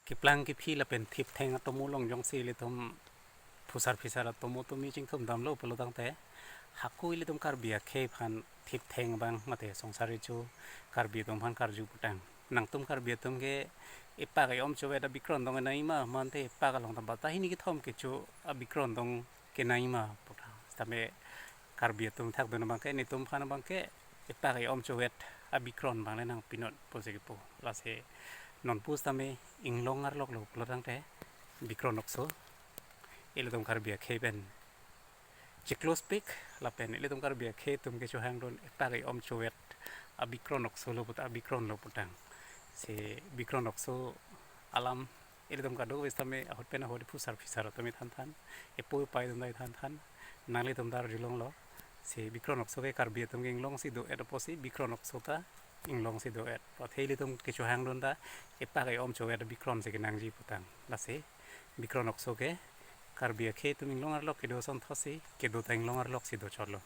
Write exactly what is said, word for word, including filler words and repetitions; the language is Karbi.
Keplang kephi lapen thiptheng atomo along jongsi ilitum phusar phisar atomo tumi chingthum damlo pulo tangte, hako ilitum Karbi akhei aphan thiptheng abang mate songsar recho Karbi atum aphan karju putang. Nangtum Karbi atum ke epak e-om chovet abikron dong kenangji ma, mante epak along ta bata hini kethom kecho abikron dong kenangji ma putang. Sitame Karbi atum thakdun abang ke, netum aphan abang ke epak e-om chovet abikron abang le nangpinon pusi kipu. Lasi non pusitame inglong arlok lo pulo tangte Bikron Nokso ilitum Karbi akhei pen chiklo speak lapen ilitum Karbi akhei atum kechohangdun epak e-om chovet abikron nokso lo put, abikron lo putang. Si Bikron Nokso alam ilitum kadokave sitame ahut pen ahut phusar phisar tame thanthan, epo epai atum dai thanthan, nanglitum dar julong lo. Si Bikron Nokso ke Karbi atum ke inglong si do-et apotsi Bikron Nokso ta inglong si do-et. Pathe ilitum kechohangdun ta epak e-om chovet abikron si kenangji putang. Lasi Bikron Nokso ke Karbi akhei atum inglong arlok kedo asonthotsi kedo ta inglong arlok si do chotlo.